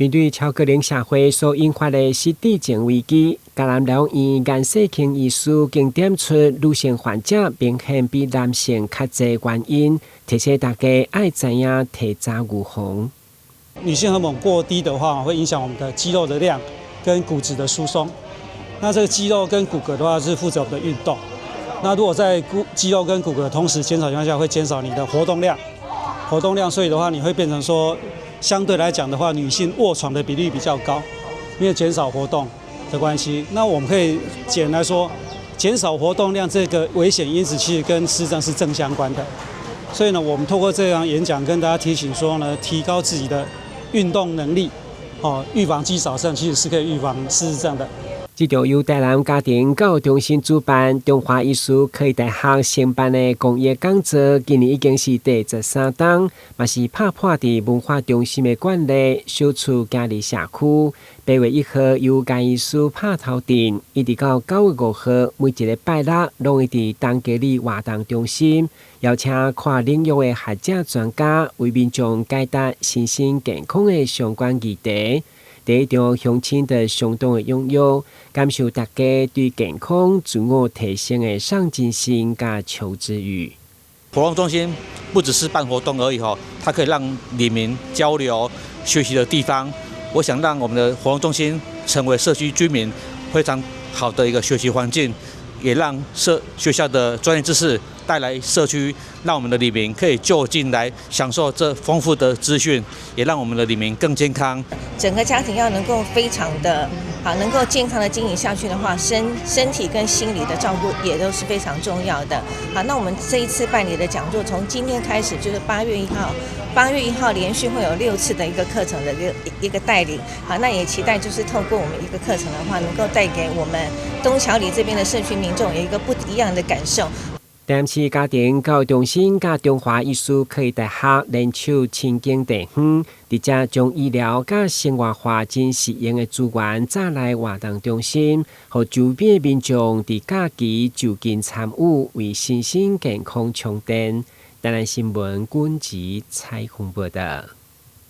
面對超高齡社會所引發的失智症危機，嘉南療養院顏世慶醫師經點出女性患者明顯比男性較濟原因，提醒大家愛知影提早預防。女性荷爾蒙過低的話，會影響我們的肌肉的量跟骨質的疏鬆。那這個肌肉跟骨骼的話，是負責我們的運動。那如果在骨肌肉跟骨骼同時減少情況下，會減少你的活動量，活動量，所以的話，你會變成說，相對來講的話，女性臥床的比例比較高，因為減少活動的關係。那我們可以簡單來說，減少活動量這個危險因子其實跟失智症是正相關的。所以呢，我們透過這樣演講跟大家提醒說呢，提高自己的運動能力，哦，預防肌少症其實是可以預防失智症的。這場由台南家庭教育中心主辦、中華醫事科技大學承辦的公益講座，今年已經是第13冬，嘛是拍破佇文化中心的慣例，首次行入社區。8月1號由顏醫師拍頭陣，一直到9月5號，每一个拜六攏會佇東家里活動中心，邀請跨領域的學者專家為民眾解答身心健康的相關議題。第一場鄉親就相當的踴躍，感受大家對健康自我提升的上進心佮求知欲。活動中心不只是辦活動而已吼，它可以讓里民交流學習的地方。我想讓我們的活動中心成為社區居民非常好的一個學習環境，也讓社學校的專業知識帶來社區，讓我們的里民可以就近來享受這豐富的資訊，也讓我們的里民更健康。整個家庭要能夠非常的好，能夠健康的經營下去的話，身體跟心理的照顧也都是非常重要的。好，那我們這一次辦理的講座，從今天開始就是八月一號，八月一號連續會有六次的一個課程的一個帶領。好，那也期待就是透過我們一個課程的話，能夠帶給我們東橋里這邊的社區民眾有一個不一樣的感受。台南市家庭教育中心佮中華醫事科技大學聯手深耕地方，佇遮將醫療佮生活化真實用的資源載來活動中心，予周邊民眾佇假期就近參與，為身心健康充電。台南新聞軍籍採訪報道。